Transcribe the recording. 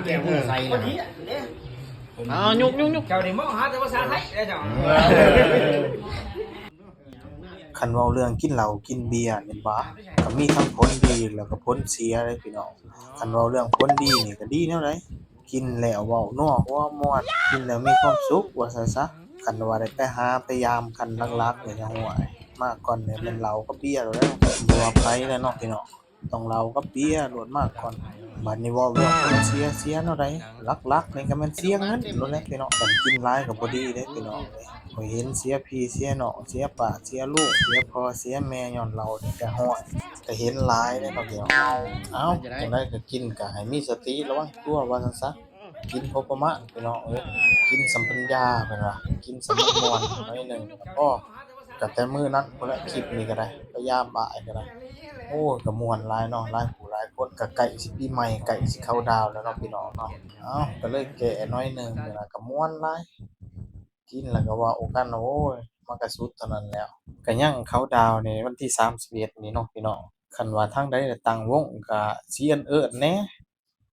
ແກງໃສ່ ເອີ ເອົາ ຍົກໆໆ ເຈົ້ານີ້ມອງຫາແຕ່ພາສາໄທເດ້ເຈົ້າ. ຄັນເວົ້າເລື່ອງກິນເຫຼົ້າກິນເບຍນີ້ຫວາ ກໍມີທັງຜົນດີ ແລ້ວກໍຜົນເສຍເດ້ພີ່ນ້ອງ. ຄັນເວົ້າເລື່ອງຜົນດີນີ້ກໍດີແນວໃດ? ກິນແລ້ວເວົ້ານົວຫົວມ່ວນ ກິນແລ້ວມີຄວາມສຸກວ່າຊັ້ນຊະ. ຄັນວ່າໄດ້ໄປຫາໄປຢາມ ຄັນຫຼັກໆນີ້ ໂອ້ຍ ມາກ່ອນນີ້ແມ່ນເຫຼົ້າກັບເບຍໂລດແຫຼະ ບໍ່ວ່າໃຜແຫຼະເນາະພີ່ນ້ອງ. ຕ້ອງເຫຼົ້າກັບເບຍໂລດມາກ່ອນ. ບາດນີ້ເວົ້າເລື່ອງຜົນເສຍ ເສຍແນວໃດ? ຫຼັກໆນີ້ກໍແມ່ນເສຍເງິນໂລດແຫຼະພີ່ນ້ອງ. ຄັນກິນຫຼາຍກໍບໍ່ດີເດ້ພີ່ນ້ອງເອີຍ. ຂ້ອຍເຫັນເສຍພີ່ເສຍນ້ອງ ເສຍປ້າເສຍລຸງ ເສຍພໍ່ເສຍແມ່ຍ້ອນເຫຼົ້ານີ້ກໍຮ້ອຍ ກໍເຫັນຫຼາຍເດ້ເນາະພີ່ນ້ອງ. ເອົ້າ ຈັ່ງໃດກໍກິນກໍໃຫ້ມີສະຕິລະວັງຕົວວ່າຊັ້ນຊະ. ກິນພໍປະມານພີ່ນ້ອງເອີຍ ກິນສ່ຳປັນຍາເພິ່ນວ່າ ກິນສ່ຳມັນມ່ວນໜ້ອຍໜຶ່ງກໍພໍ. ກໍແຕ່ມື້ນັ້ນພຸ້ນແຫຼະ ຄລິບນີ້ກໍໄດ້ ໄປຢາມອ້າຍກໍໄດ້. ໂອ້ຍ ກໍມ່ວນຫຼາຍເນາະ ຫຼາຍຜູ້ຫຼາຍຄົນ ກໍໃກ້ຊິປີໃໝ່ ໃກ້ຊິເຂົ້າດາວແລ້ວເນາະພີ່ນ້ອງເນາະ. ເອົ້າ ກໍເລີຍແກ້ໜ້ອຍໜຶ່ງນີ້ລະ ກໍມ່ວນຫຼາຍ. ກິນແລ້ວກໍເວົ້າກັນ ໂອ້ຍ ມັນກໍສຸດເທົ່ານັ້ນແລ້ວ. ກໍຍັງເຂົ້າດາວໃນວັນທີສາມສິບເອັດນີ້ເນາະພີ່ນ້ອງ. ຄັນວ່າທາງໃດໄດ້ຕັ້ງວົງກໍຊິເອີ້ນໆແດ່